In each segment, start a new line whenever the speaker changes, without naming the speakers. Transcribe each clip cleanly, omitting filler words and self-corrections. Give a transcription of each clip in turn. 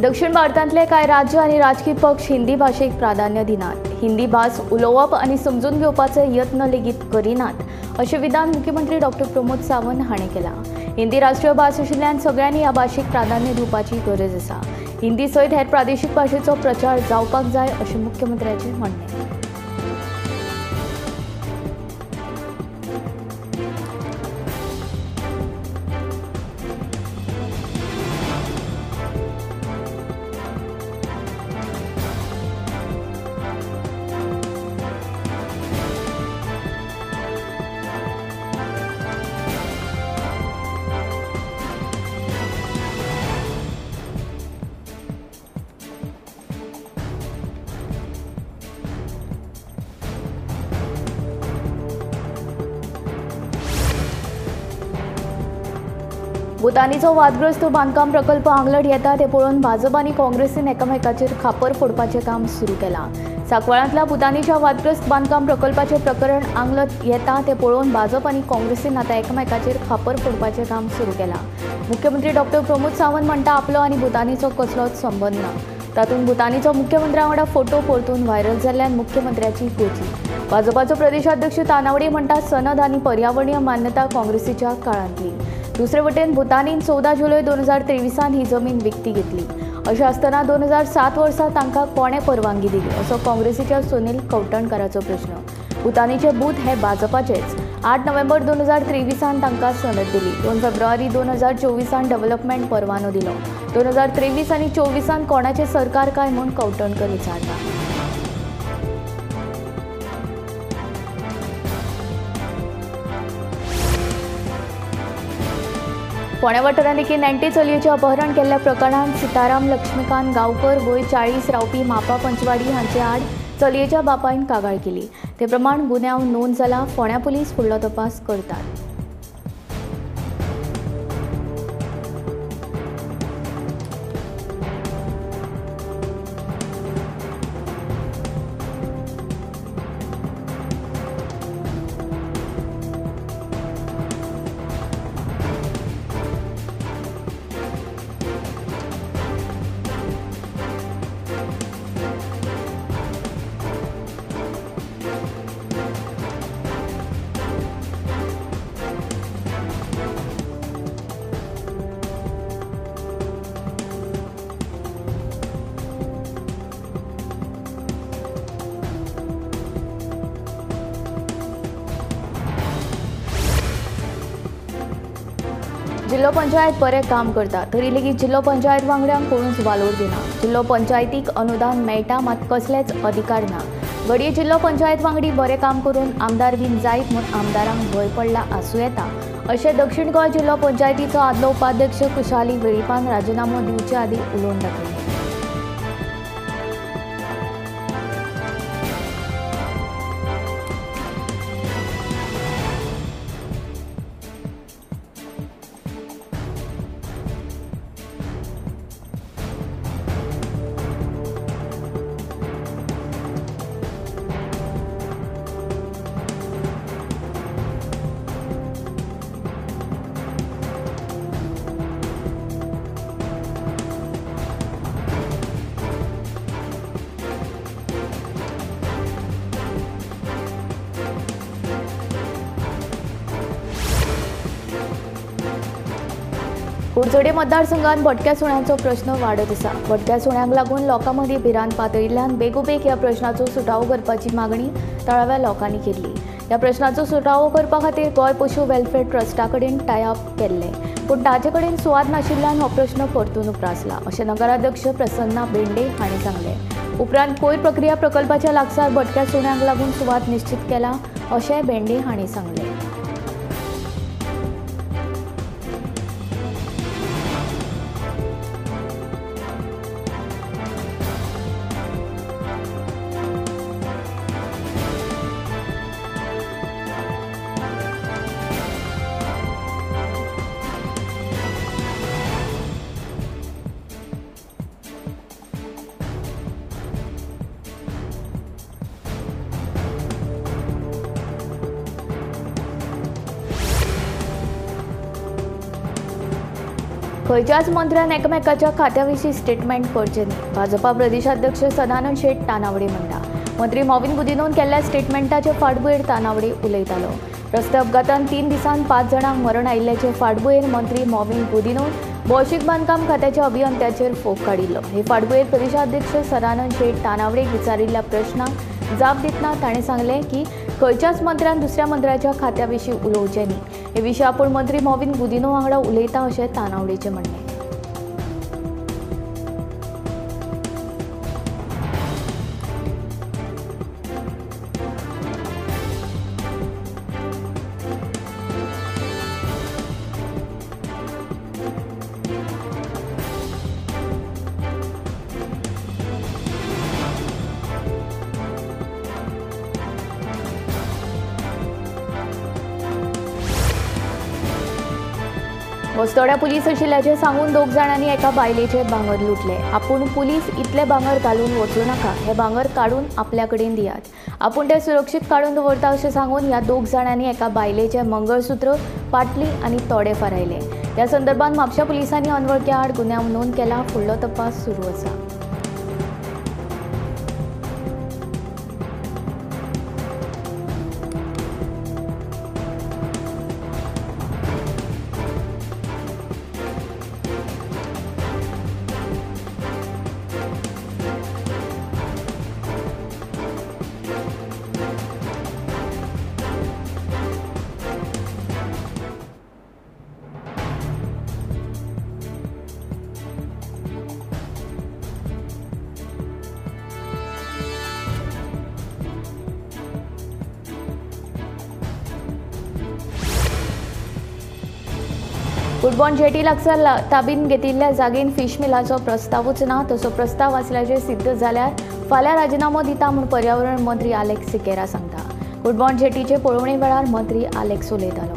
दक्षिण भारतांतले कांय राज्य आनी राजकीय पक्ष हिंदी भाशेक प्राधान्य दिनात। हिंदी भास उलोवप आनी समजून घेवपाचे यत्न लेगीत करिनात अशें विधान मुख्यमंत्री डॉक्टर प्रमोद सावंत हांणी केलां। हिंदी राष्ट्रीय भास आशिल्ल्यान सगळ्यांनी ह्या भाशेक प्राधान्य दिवपाची गरज आसा। हिंदी सयत हेर प्रादेशीक भाशेचो प्रचार जावपाक जाय अशें मुख्यमंत्र्याचें म्हणणें। भूतानीचो वादग्रस्त बांदकाम प्रकल्प आंगलट येता ते पळोवन भाजप आनी काँग्रेसीन एकामेकाचेर खापर फोडपाचें काम सुरू केलां। सांकवाळांतल्या भूतानीच्या वादग्रस्त बांदकाम प्रकल्पाचें प्रकरण आंगलट येता ते पळोवन भाजप आनी काँग्रेसीन आतां एकामेकाचेर खापर फोडपाचें काम सुरू केलां। मुख्यमंत्री डॉक्टर प्रमोद सावंत म्हणटा आपलो आनी भूतानीचो कसलोच संबंद ना। तातूंत भूतानीचो मुख्यमंत्र्या वांगडा फोटो परतून व्हायरल जाल्ल्यान मुख्यमंत्र्याची गोची। भाजपाचो प्रदेशाध्यक्ष तानावडे म्हणटा सनद आनी पर्यावरणीय मान्यता काँग्रेसीच्या काळांतली। दुसरे वटेन भूतानीन 14 जुलय 2023 ही जमीन विकती घेतली। अशें आसतना 2007 वर्सा तांकां कोणें परवानगी दिली असो काँग्रेसीच्या सुनील कवठणकाराचो प्रश्न। भूतानीचे बूथ हे भाजपाचेच। 8 नोव्हेंबर 2023 तांकां सनद दिली। 2 फेब्रुवारी 2024 डेव्हलपमेंट परवानो दिलो। 2023 आनी 24 कोणाचें सरकार काय म्हूण कवठणकर विचारता। फोंड्या वाठारांत एके नेण्टे चलयेचें अपहरण केल्ल्या प्रकरणांत सीताराम लक्ष्मीकांत गांवकर वय 40 रावपी मापा पंचवाडी हांचे आड चलयेच्या बापायन कागाळ केली। ते प्रमाण गुन्यांव नोंद जाला। फोंड्या पुलीस फुडलो तपास करतात। जिल्हो पंचायत बरें काम करता तरी लेगीत जिल्हो पंचायत वांगड्यांक कोणूच वालोर दिना। जिल्हो पंचायतीक अनुदान मेळटा मात कसलेच अधिकार ना। घडये जिल्हो पंचायत वांगडी बरें काम करून आमदार बीन जायत म्हूण आमदारांक भंय पडला आसूं येता अशें दक्षिण गोंय जिल्हो पंचायतीचो आदलो उपाध्यक्ष कुशाली वेळीपान राजिनामो दिवचे आदीं उलोवन दाखयलें। कुडचडे मतदारसंघात भटक्या सुण्यांचो प्रश्न वाडत आसा। भटक्या सुण्यांक लागून लोकां मदीं भिरांत पातळिल्ल्यान बेगोबेग ह्या प्रश्नाचो सुटावो करपाची मागणी थळाव्या लोकांनी केल्ली। ह्या प्रश्नाचो सुटावो करपा खातीर गोंय पशु वेलफेअर ट्रस्टा कडेन टाय अप केल्लें, पूण ताचे कडेन सुवात नाशिल्ल्यान हो प्रश्न परतून उप्रासला अशें नगराध्यक्ष प्रसन्ना बेंडे हांणी सांगलें। उपरांत कोयर प्रक्रिया प्रकल्पाच्या लागसार भटक्या सुण्यांक लागून सुवात निश्चित केला अशें बेंडे हांणी सांगलें। खंयच्याच मंत्र्यान एकामेकाच्या खात्या विशीं स्टेटमेंट करचें न्ही, भाजपा प्रदेशाध्यक्ष सदानंद शेट तानावडे म्हणटा. मंत्री मॉविन गुदिन्होन केल्ल्या स्टेटमेंटाचे फाटभुंयेर तानावडे उलयतालो. रस्ते अपघातान 3 दिसांत 5 जाणांक मरण आयिल्ल्याचे फाटभुंयेर मंत्री मॉविन गुदिन्होन भौशीक बांदकाम खात्याच्या अभियंत्याचेर फोग काडिल्लो. हे फाटभुंयेर प्रदेशाध्यक्ष सदानंद शेट तानावडेक विचारिल्ल्या प्रश्नाक जाप दितना ताणें सांगलें की खंयच्याच मंत्र्यान दुसऱ्या मंत्र्याच्या खात्या विशीं उलोवचें न्ही. हे विशीं आपूण मंत्री मॉविन गुदिन्हो वांगडा उलयता अशें तानावडेचें म्हणणें. वस्तोड्या पुलीस आशिल्ल्याचें सांगून 2 जाणांनी एका बायलेचे भांगर लुटले. आपूण पुलीस इतले भांगर घालून वचूं नाका, हे भांगर काडून आपल्या कडेन दियात, आपूण ते सुरक्षीत काडून दवरता अशें सांगून ह्या 2 जाणांनी एका बायलेचे मंगळसूत्र, पाटली आनी तोडे फारायले. ह्या संदर्भात म्हापशा पुलिसांनी अनवळख्या आड गुन्यांव नोंद केला. फुडलो तपास सुरू आसा. कुडबोंड जेटी लागसार ताबीन घेतिल्ल्या जागेन फिश मिलाचो प्रस्तावूच ना, तसो प्रस्ताव आसल्याचें सिद्ध जाल्यार फाल्यां राजिनामो दिता म्हूण पर्यावरण मंत्री आलेक्स सिकेरा सांगता. कुडबोंड जेटीचे पळोवणे वेळार मंत्री आलेक्स उलयतालो.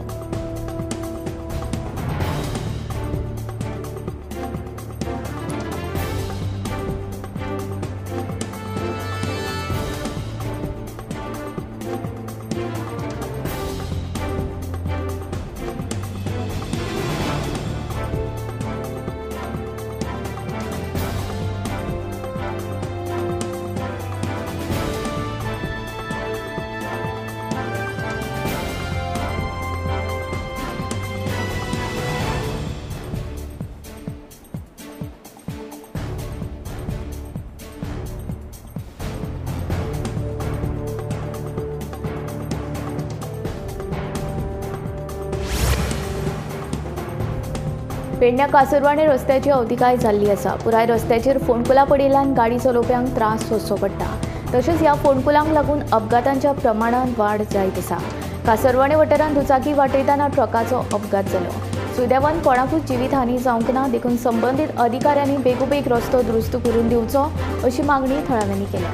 पेडण्या कासरवाणे रस्त्याची अवतिकाय जाल्ली आसा. पुराय रस्त्याचेर फोंडकुलां पडिल्ल्यान गाडी चलोवप्यांक त्रास सोंसचो पडटा. तशेंच ह्या फोंडकुलांक लागून अपघातांच्या प्रमाणांत वाड जायत आसा. कासरवाणे वाठारांत दुचाकी वाटयतना ट्रकाचो अपघात जालो. सुदैवान कोणाकूच जिवीत हानी जावंक ना, देखून संबंदीत अधिकाऱ्यांनी बेगोबेग रस्तो दुरुस्त करून दिवचो अशी मागणी थळाव्यांनी केल्या.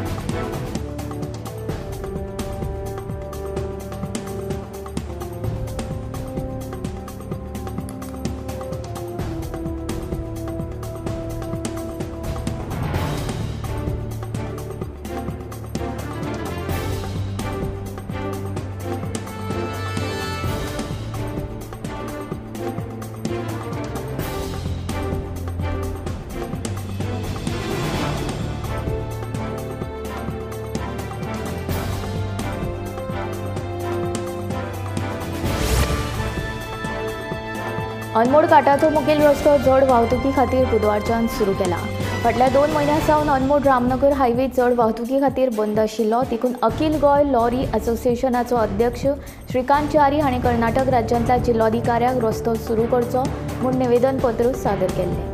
अनमोड काटाचो मुखेल रस्तो जड वाहतुकी खातीर बुधवारच्यान सुरू केला. फाटल्या 2 म्हयन्यां सावन अनमोड रामनगर हायवे जड वाहतुकी खातीर बंद आशिल्लो. देखून अखिल गोंय लॉरी असोसिएशनाचो अध्यक्ष श्रीकांत च्यारी हांणी कर्नाटक राज्यांतल्या जिल्लोधिकाऱ्याक रस्तो सुरू करचो म्हूण निवेदनपत्र सादर केल्लें.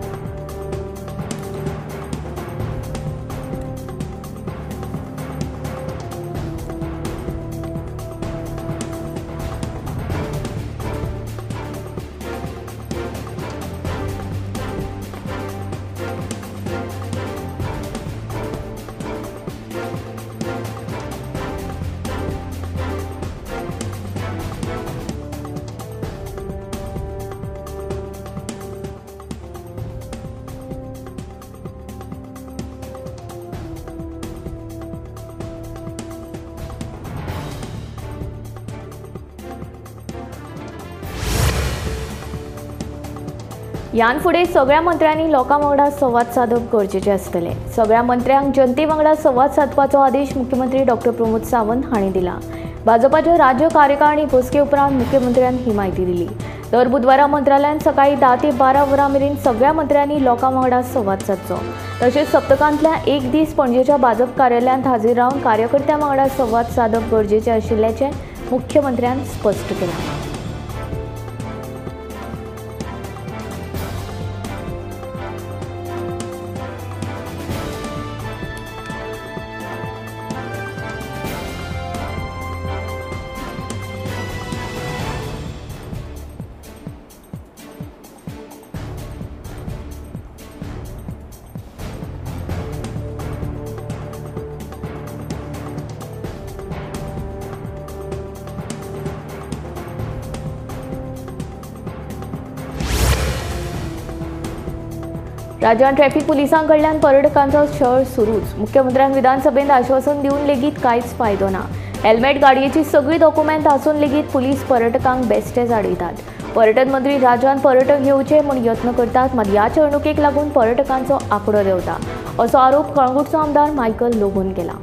ह्यान फुडें सगळ्या मंत्र्यांनी लोकां वांगडा संवाद सादप गरजेचें आसतलें. सगळ्या मंत्र्यांक जनते वांगडा संवाद सादपाचो आदेश मुख्यमंत्री डॉक्टर प्रमोद सावंत हांणी दिला. भाजपाच्या राज्य कार्यकारिणी बसके उपरांत मुख्यमंत्र्यान ही म्हायती दिली. दर बुधवारा मंत्रालयांत सकाळी 10 ते 12 वरां मेरेन सगळ्या मंत्र्यांनी लोकां वांगडा संवाद सादचो. तशेंच सप्तकांतल्या एक दीस पणजेच्या भाजप कार्यालयांत हाजीर रावन कार्यकर्त्यां वांगडा संवाद सादप गरजेचें आशिल्ल्याचें मुख्यमंत्र्यान स्पश्ट केलां. राज्यांत ट्रॅफिक पुलिसां कडल्यान पर्यटकांचो छळ सुरूच. मुख्यमंत्र्यान विधानसभेंत आश्वासन दिवन लेगीत कांयच फायदो ना. हेल्मेट गाडयेची सगळीं डॉक्युमेंट आसून लेगीत पुलीस पर्यटकांक बेस्टेच आडयतात. पर्यटन मंत्री राज्यांत पर्यटक येवचे म्हूण यत्न करतात, मात ह्या चलणुकेक लागून पर्यटकांचो आंकडो देंवता असो आरोप कळंगूटचो आमदार मायकल लोबोन केला.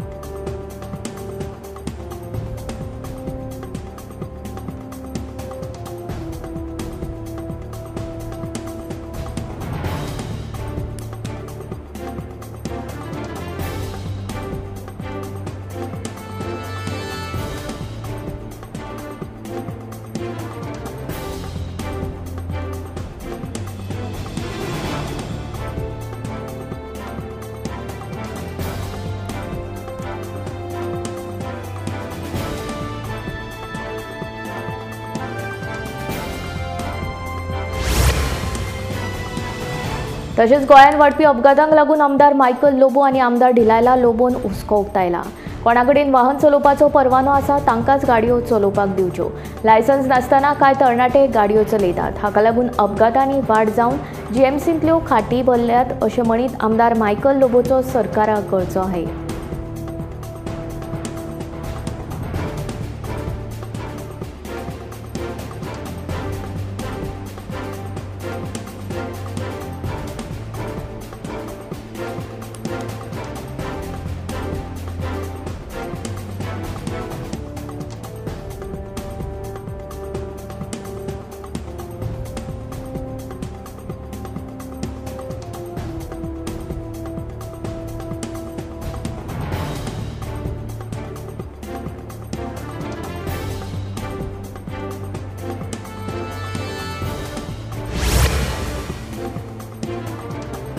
तशेंच गोंयांत वाडपी अपघातांक लागून आमदार मायकल लोबो आनी आमदार डिलायला लोबोन हुस्को उक्तायला. कोणा कडेन वाहन चलोवपाचो परवानो आसा तांकांच गाडयो चलोवपाक दिवच्यो. लायसन्स नासतना कांय तरणाटे गाडयो चलयतात. हाका लागून अपघातांनी वाड जावन जीएमसींतल्यो खाटी भरल्यात अशें म्हणीत आमदार मायकल लोबोचो सरकाराक गळचो आहे.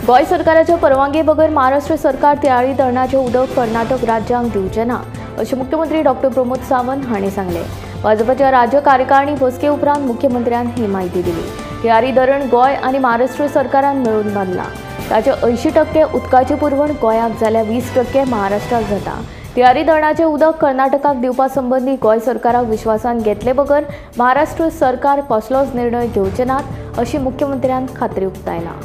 गोंय सरकाराच्या परवानगे बगर महाराष्ट्र सरकार तिळारी धरणाचें उदक कर्नाटक राज्यांक दिवचें ना अशें मुख्यमंत्री डॉक्टर प्रमोद सावंत हांणी सांगलें. भाजपाच्या राज्य कार्यकारिणी बसके उपरांत मुख्यमंत्र्यान ही म्हायती दिली. तिळारी धरण गोंय आनी महाराष्ट्र सरकारान मेळून बांदलां. ताचे 80% उदकाची पुरवण गोंयाक जाल्यार 20% महाराष्ट्राक जाता. तिळारी धरणाचें उदक कर्नाटकाक दिवपा संबंदी गोंय सरकाराक विश्वासान घेतले बगर महाराष्ट्र सरकार कसलोच निर्णय घेवचे नात अशी मुख्यमंत्र्यान खात्री उक्तायला.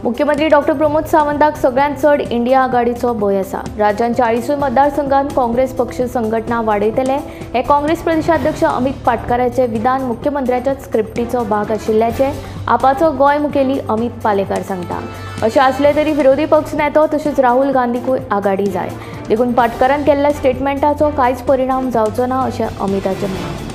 मुख्यमंत्री डॉक्टर प्रमोद सावंताक सगळ्यांत चड इंडिया आघाडीचो भंय आसा. राज्यांत 40 मतदारसंघात काँग्रेस पक्ष संघटना वाडयतले हे काँग्रेस प्रदेशाध्यक्ष अमित पाटकाराचे विधान मुख्यमंत्र्याच्या स्क्रिप्टीचो भाग आशिल्ल्याचे आपाचो गोंय मुखेली अमित पालेकार सांगता. अशें आसलें तरी विरोधी पक्ष नेतो तशेंच राहुल गांधीकूय आघाडी जाय, देखून पाटकारान केल्ल्या स्टेटमेंटाचो कांयच परिणाम जावचो ना अशें अमिताचें म्हणणें.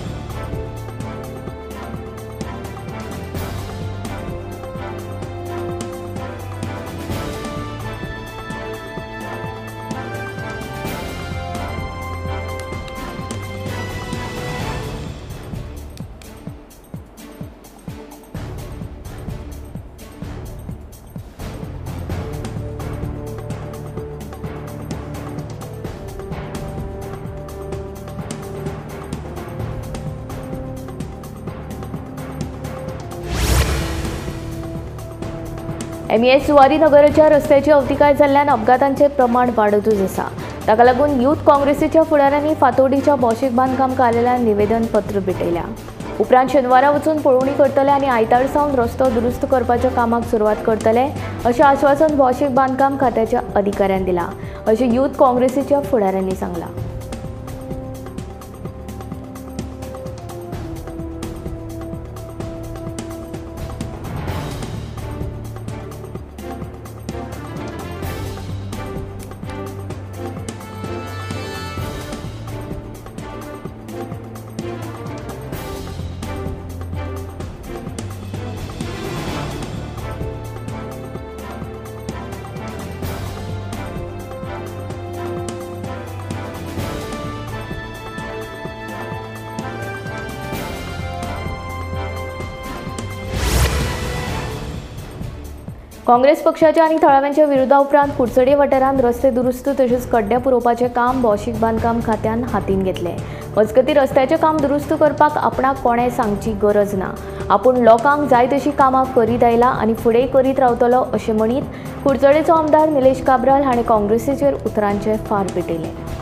एमईएस जुवारी नगराच्या रस्त्याची अवतिकाय जाल्ल्यान अपघातांचे प्रमाण वाडतूच आसा। ताका लागून यूथ काँग्रेसीच्या फुडाऱ्यांनी फातोर्डीच्या भौशीक बांदकाम कार्यालयान निवेदन पत्र भेटयल्या। उपरांत शेनवारा वचून पळोवणी करतले आनी आयतार सावन रस्तो दुरुस्त करपाच्या कामाक सुरवात करतले अशें आश्वासन भौशीक बांदकाम खात्याच्या अधिकाऱ्यान दिलां अशें यूथ काँग्रेसीच्या फुडाऱ्यांनी सांगलां। काँग्रेस पक्षाच्या आनी थळाव्यांच्या विरोधा उपरांत कुडचडे वाठारांत रस्ते दुरुस्त तशेंच खड्डे पुरोवपाचें काम भौशीक बांदकाम खात्यान हातीन घेतलें। मजगतीं रस्त्याचें काम दुरुस्त करपाक आपणाक कोणें सांगची गरज ना, आपूण लोकांक जाय तशी कामां करीत आयला आनी फुडें करीत रावतलो अशें म्हणीत कुडचडेचो आमदार निलेश काब्राल हाणें काँग्रेसीचेर उतरांचे फार पेटयले।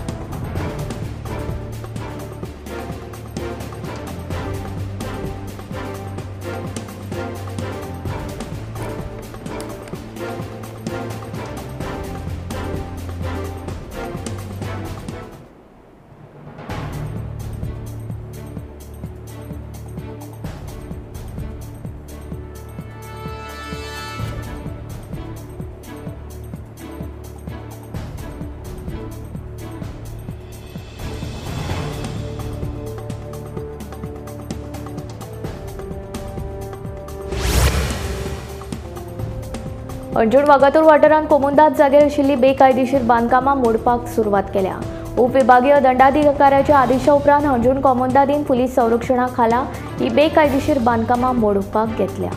अंजूण वागातोर वाठारांत कोमुंदाद जाग्यार आशिल्ली बेकायदेशीर बांदकामां मोडपाक सुरवात केल्या। उपविभागीय दंडाधिकाऱ्याच्या आदेशा उपरांत अंजूण कोमुंदादीन पुलीस संरक्षणा खाला ही बेकायदेशीर बांदकामां मोडपाक घेतल्या।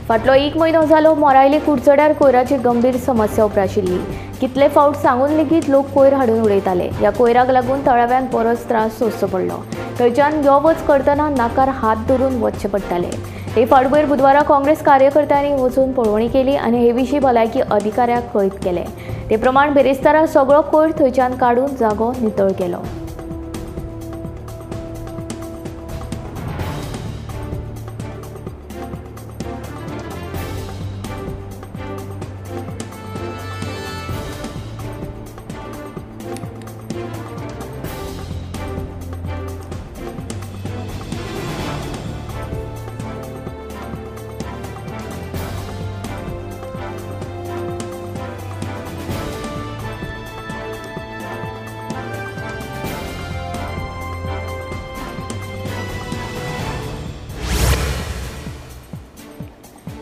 फाटलो एक म्हयनो जालो मोरायली कुडचड्यार कोयराची गंभीर समस्या उप्राशिल्ली। कितले फावट सांगून लेगीत लोक कोयर हाडून उडयताले। ह्या कोयराक लागून थळाव्यांक बरोच त्रास सोंसचो पडलो। थंयच्यान यो वच करतना नाकार हात धरून वचचें पडटालें। हे फाटभूंयेर बुधवारा काँग्रेस कार्यकर्त्यांनी वचून पळोवणी केली आनी हे विशीं भलायकी अधिकाऱ्याक कळीत केलें। ते प्रमाण बिरेस्तारा सगळो कोयर थंयच्यान काडून जागो नितळ केलो।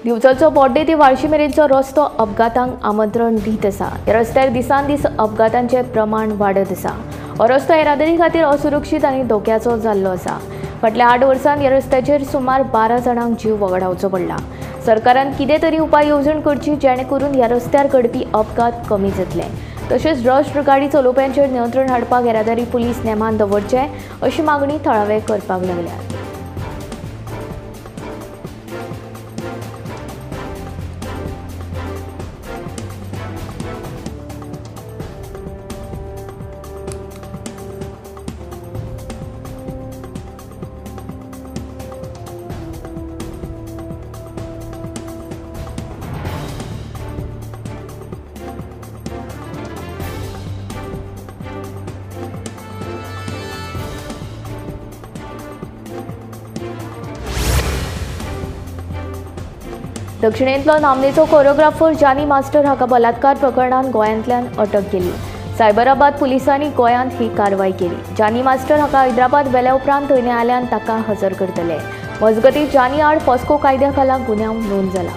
दिवचलचो बोड्डे ते वाळशी मेरेनचो रस्तो अपघातांक आमंत्रण दीत आसा। ह्या रस्त्यार दिसान दीस अपघातांचें प्रमाण वाडत आसा। हो रस्तो येरादारी खातीर असुरक्षीत आनी धोक्याचो जाल्लो आसा। फाटल्या 8 वर्सांत ह्या रस्त्याचेर सुमार 12 जाणांक जीव वगडावचो पडला। सरकारान कितें तरी उपाय येवजण करची जेणे करून ह्या रस्त्यार घडपी अपघात कमी जातले। तशेंच रश गाडी चलोवप्यांचेर नियंत्रण हाडपाक येरादारी पुलीस नेमान दवरचे अशी मागणी थळावे करपाक लागल्या। दक्षिणेंतलो नामनेचो कोरियोग्राफर जानी मास्टर हाका बलात्कार प्रकरणान गोंयांतल्यान अटक केली. सायबराबाद पुलिसांनी गोंयांत ही कारवाय केली. जानी मास्टर हाका हैदराबाद व्हेल्या उपरांत थंय न्यायालयान ताका हजर करतले. मजगतीं जानी आड पॉस्को कायद्या खाला गुन्यांव नोंद जाला.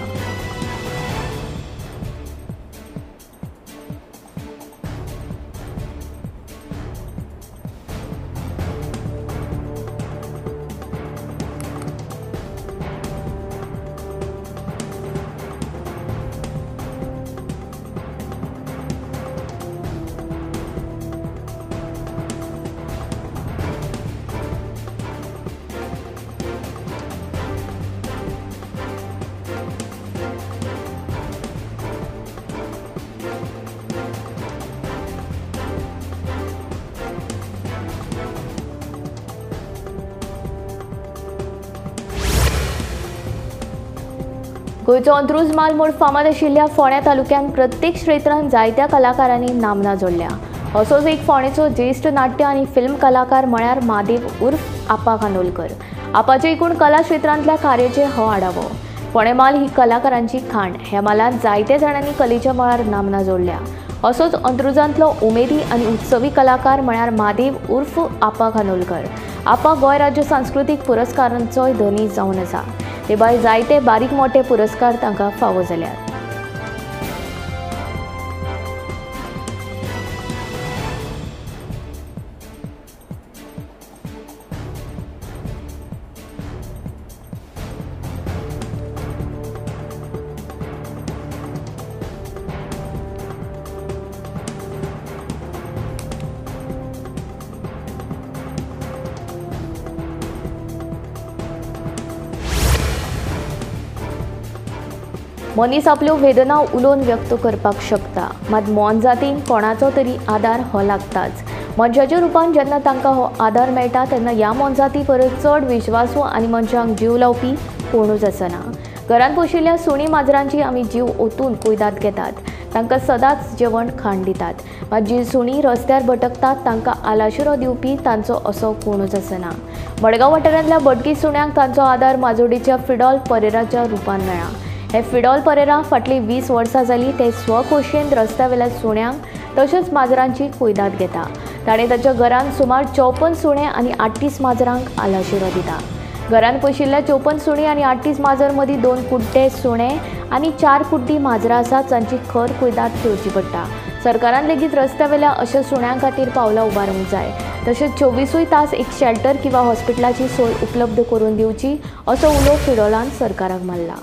गोंयचो अंत्रुज म्हाल म्हूण फामाद आशिल्ल्या फोंड्या तालुक्यांत प्रत्येक क्षेत्रांत जायत्या कलाकारांनी नामना जोडल्या. असोच एक फोंडेचो ज्येश्ठ नाट्य आनी फिल्म कलाकार म्हळ्यार महादेव उर्फ आपा खानोलकर. आपाचे एकूण कला क्षेत्रांतल्या कार्याचे हो आढावो. फोंडें म्हाल ही कलाकारांची खाण. ह्या म्हालांत जायत्या जाणांनी कलेच्या मळार नामना जोडल्या. असोच अंत्रुजांतलो उमेदी आनी उत्सवी कलाकार म्हळ्यार महादेव उर्फ आपा खानोलकर. आपा गोंय राज्य सांस्कृतीक पुरस्कारांचोय धनी जावन आसा. ते भायर जायते बारीक मोठे पुरस्कार तांकां फावो जाल्यात. मनीस आपल्यो वेदना उलोवन व्यक्त करपाक शकता, मात मोनजातीन कोणाचो तरी आदार हो लागताच. मनशाच्या रुपान जेन्ना तांकां हो आदार मेळटा तेन्ना ह्या मोनजाती परस चड विश्वासू आनी मनशांक जीव लावपी कोणूच आसना. घरांत पोशिल्ल्या सुणी माजरांची आमी जीव ओतून कुयदाद घेतात, तांकां सदांच जेवण खाण दितात. मात जी सुणी रस्त्यार भटकतात तांकां आलाशिरो दिवपी तांचो असो कोणूच आसना. मडगांव वाठारांतल्या भटकी सुण्यांक तांचो आदार माजोडीच्या फिडॉल परेराच्या रुपान मेळ्ळा. हे फिडॉल परेरा फाटलीं 20 वर्सां जालीं ते स्वखोशयेन रस्त्यावेल्या सुण्यांक तशेंच माजरांची कुयदाद घेता. ताणें ताच्या घरांत सुमार 54 सुणे आनी 38 माजरांक आलाशिरो दिता. घरांत पोशिल्ल्या 54 सुणी आनी 38 माजर मदीं 2 कुड्डे सुणे आनी 4 कुड्डी माजरां आसात जांची खर कुयदाद घेवची पडटा. सरकारान लेगीत रस्त्यावेल्या अशा सुण्यां खातीर पावलां उबारूंक जाय. तशेंच 24 तास एक शेल्टर किंवा हॉस्पिटलाची सोय उपलब्ध करून दिवची असो उलो फिडॉलान सरकाराक मारला.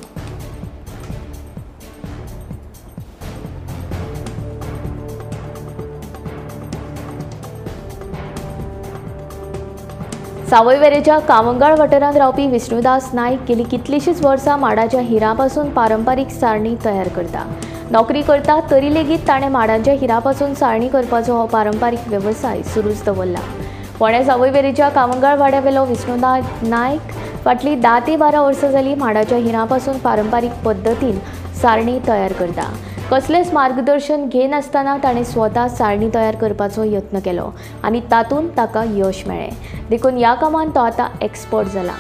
सावयवेरेच्या कावंगाळ वाठारांत रावपी विष्णुदास नायक गेली कितलीशींच वर्सां माडाच्या हिरापासून पारंपारीक सारणी तयार करता. नोकरी करता तरी लेगीत ताणें माडांच्या हिरापासून सारणी करपाचो हो पारंपारीक वेवसाय सुरूच दवरला. फोंड्या सावयवेरेच्या कावंगाळ वाड्यावेलो विष्णुदास नायक फाटलीं 10 ते 12 वर्सां जालीं माडाच्या हिरापासून पारंपारीक पद्दतीन सारणी तयार करता. कसलेंच मार्गदर्शन घेनासतना ताणें स्वता सारणी तयार करपाचो यत्न केलो आनी तातूंत ताका यश मेळ्ळें. देखून ह्या कामांत तो आतां एक्सपर्ट जाला.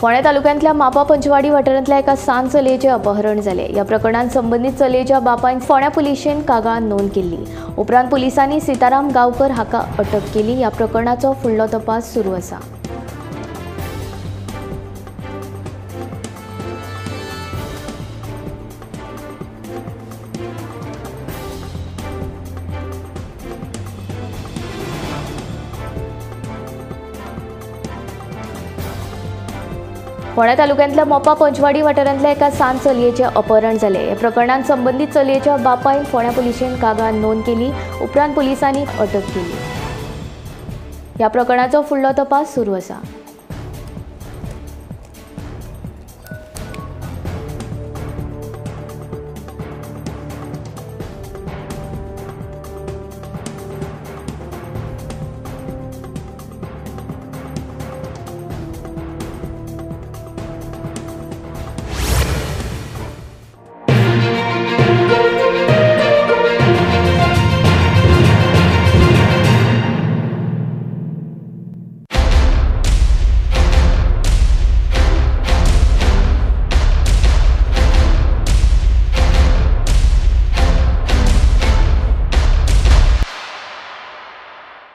फोंडें तालुक्यांतल्या मापा पंचवाडी वाठारांतल्या एका सान चलयेचें अपहरण जालें. ह्या प्रकरणांत संबंदीत चलयेच्या बापायन फोंड्या पुलिशेन कागाळ नोंद केल्ली. उपरांत पुलिसांनी सीताराम गांवकर हाका अटक केली. ह्या प्रकरणाचो फुडलो तपास सुरू आसा. फोंड्या तालुक्यांतल्या मोपा पंचवाडी वाठारांतल्या एका सान चलयेचें अपहरण जालें. ह्या प्रकरणांत संबंदीत चलयेच्या बापायन फोंड्या पुलिशेन कागाळ नोंद केली. उपरांत पुलिसांनी अटक केली. ह्या प्रकरणाचो फुडलो तपास सुरू आसा.